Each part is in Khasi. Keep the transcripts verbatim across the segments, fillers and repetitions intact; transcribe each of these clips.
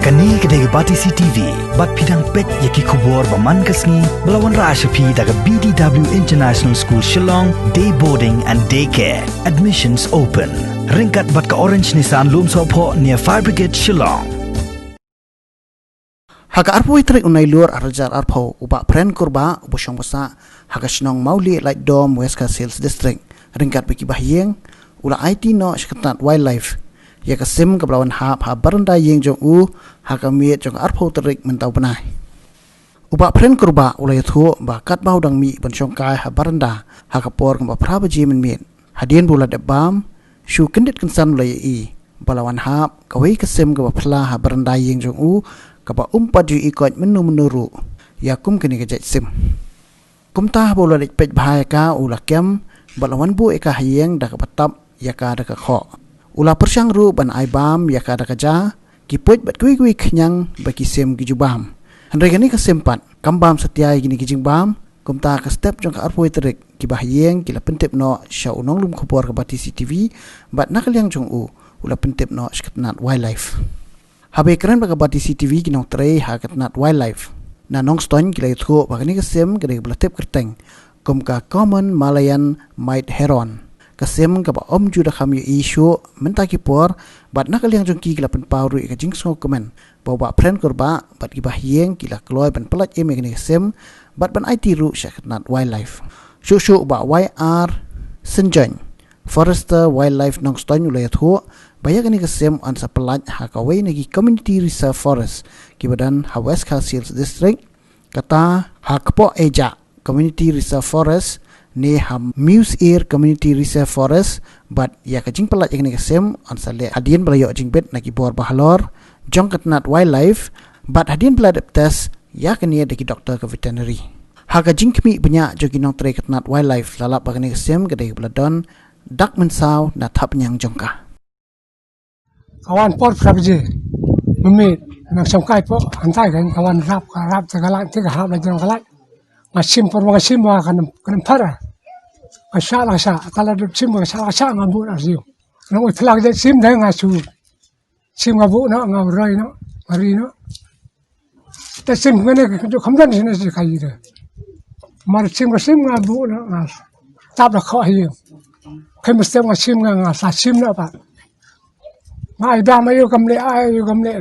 Kane ka dei ka Batesi T V, bad phi dang peit ïa ki khubor ba man ka sngi, ba la wanrah sha phi da ka B D W International School Shillong, Day Boarding and Day Care. Admissions open. Ryngkat bad ka Orange Nissan Lumsohphoh near Fire Brigade Shillong. Ha ka arphew tarik u Nailur arhajar arphew, u Bah Phren Kurbah, uba shong basa ha ka shnong Mawlieh Laitdom, West Khasi Hills District, ryngkat bad ki bahaïing, u la aiti noh sha ka tnat Wildlife ïa ka sim kaba la wan hap ha baranda ïing jong u ha ka miet jong ka arphew tarik mynta u bnai. U Bah Phren Kurbah u la ïathuh ba katba u dang mih ban shong kai ha baranda ha ka por kumba phra baje mynmiet, hadien ba u la dep bam, shu kyndit kynsan u la ïohi ba la wan hap kawei ka sim kaba phylla ha baranda ïing jong u, kaba um pat ju ïohi koit mynno mynno ruh ïa kum kane ka jait sim. Kumta haba u la leit peit bha ïa ka, u la kem bad la wan buh ïa ka ha ïing da kaba tap ïa ka da ka khoh. U la pyrshang ruh ban ai bam ïa ka da ka ja, ki puit bad kiwei kiwei khñiang ba ki sim ki ju bam. Hynrei kane ka sim pat kam bam satia ïa kine ki jingbam. Kumta ka step jong ka arphew tarik, ki bahaïing ki la pyntip noh sha u nonglum khubor ka Batesi T V, bad na ka liang jong u, u la pyntip noh sha ka tnat Wildlife. Haba ïakren bad ka Batesi T V ki nongtrei ha ka tnat Wildlife na Nongstoiñ, ki la ïathuh ba kane ka sim ka dei kaba la tip kyrteng kum ka Common Malayan Might Heron. Ka sim kaba ym ju da kham ïohi shuh mynta ki por, bad na ka liang jong ki, ki la pynpaw ruh ïa ka jingsngewkmen ba u Bah Phren Kurbah bad ki bahaïing ki la kloi ban pyllait im ïa kane ka sim bad ban aiti ruh sha ka tnat Wildlife. Shuh shuh u Bah Y R Synjoin, Forester, Wildlife Nongstoiñ, u la ïathuh ba ïa kane ka sim yn sa pyllait ha kawei na ki Community Reserve Forest kiba don ha West Khasi Hills District, kata ha kpoh Ejak Community Reserve Forest ne ha Mewsear Community Reserve Forest, bad ïa ka jingpyllait ïa kane ka sim yn sa leh hadien ba la ïoh jingbit na ki bor bahalor jong ka tnat Wildlife, bad hadien ba la dep test ïa kane da ki doktor ka veterinary. Ha ka jingkhmih bniah jong ki nongtrei ka tnat Wildlife, la lap ba kane ka sim ka dei kaba la don dak mynsaw na thapniang jong ka. Ka wan por phra baje mynmiet, nang shong kai hapoh hangtai kan, ka wan rap, ka rap te ka lait, te ka hap la jong ka lait. Nga shim por ba nga shim ba ka nam, ka nam phara. Ka shah la ka shah, ka la dep shim ba ka shah la ka shah, nga buh na ka sim. Nang oi phlak je sim dei nga shu. Sim nga buh noh, nga roi noh, nga ri noh. Te sim kane ka ju kham don shane shi ka ïa de. Mar sim ka sim nga buh noh, nga tap da khoh hi. Khem step nga sim nga, nga sa sim noh pat. Nga ai bam aïu kam leh, aïu kam leh.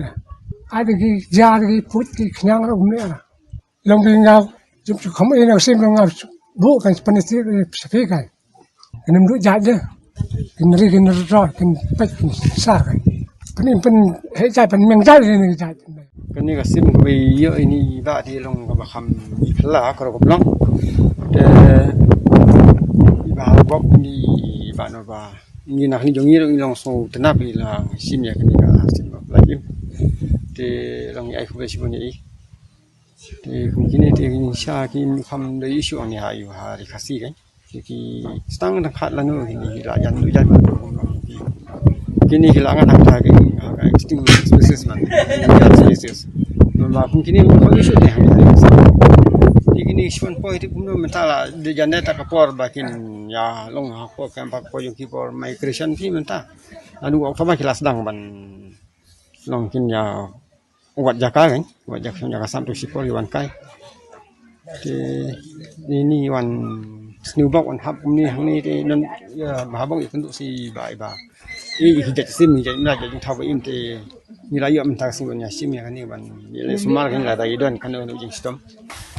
Ai da ki ja, da ki puit, ki khñiang ruh kam leh. Long ki nga jum chu kham ïa na ka sim, long nga buh kan, pyniti, pyniti kan. Kin ym duh jait de. Kin ri, kin roi, kin peit, kin sar kan. Pyn im, pyn heh jait, pynmeng jait ïa kine ki jait. Kane ka sim kaba ïoh ïa ine i bah te long kaba kham phylla, ka rukom long. Te i bah ha bok ine i bah, no bah, ngi na kane jong ngi ruh ngi long sngewtynnat ïa la sim ïa kane ka sim ba phylla im. Te long ngi ai khublei shibun ïa i. Te kum kine te ngi sha ki kham da issue ang ne ha ïu ha ri Khasi kan. Ki, ki stang dang khat lano kine ki la jan, jan ba kum long ki. Kine ki la ngan hangta ki ha ka extinct species man. Jan species. Ba kum kine ko issue te hang. Ki kine shuan poi te kum mynta la de jan de ta ka por ba kin ïa long ha ko kam ba ko jong ki por migration ki mynta. Lano ko ba ki la sdang ban long kin ïa wat jaka kan, wat jaka, jaka sam tu sipor ïa wan kai. Te ine i wan sniewbok wan hap kumne hangne te non ïa ba habok ïa kynduh shi ba i ba. I, i jait sim, i jait mla, jait jingthaw ba im te ngi la ïoh mynta ka sngi ban ïa sim ïa kane ban ïa leh sumar kan, la da i don kano kano jingshitom.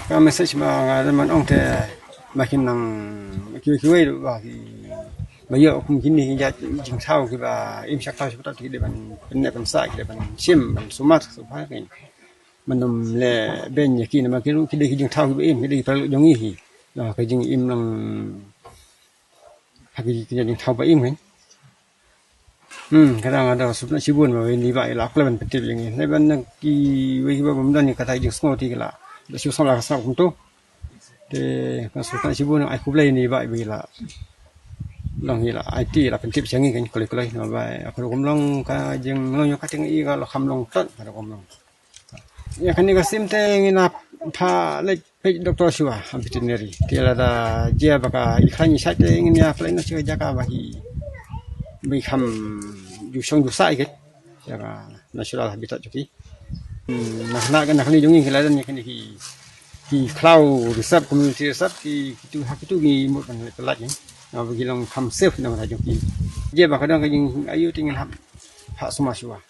Ka message ba nga don ban ong te ba kin nang kiwei kiwei ruh ba ki Ba ïoh kum kine ki jait jingthaw kiba im shaktaw shaktaw, ki dei ban pynneh pynsah, ki dei ban shim ban sumar sumar kein. Ban ym leh beiñ ïa ki namar ki ruh ki dei ki jingthaw kiba im, ki dei ki paralok jong ngi hi. Ka jingim lang ha ki jait jingthaw ba im kein. Hmm, ka dang da sngewtynnat shibun ba ine i bah i la klet ban pyntip ïa ngi. Lei ban na kiwei kiba bym don ïa kata ka jingsngew te ki la da shu sngap la ka sngap kumto. Te nga sngewtynnat shibun, ai khublei ïa ine i bah ba i la long, i la aiti, i la pyntip sha ngi kein kloi kloi. Namar ba ka rukom long ka jinglong ïa ka te ngi i ka la kham long tat ka rukom long. Ïa kane ka sim te ngi na pha leit peit doktor shuwa ha veterinary. Te lada jia ba ka i khlaiñ i shait te ngin ïa pynlait noh sha ka jaka ba ki, ba ki kham ju shong ju sah ïa ki. Natural habitat jong ki. Hmm, na na na kane jong ngi ki la don ïa kine ki ki khlaw reserve, community reserve, ki kitu ha kitu ki mut ban leit pyllait ki. Ba ki long kham safe na jong ki. Je ba ka don ka jing ayu te ngin hap ha suma shuwa.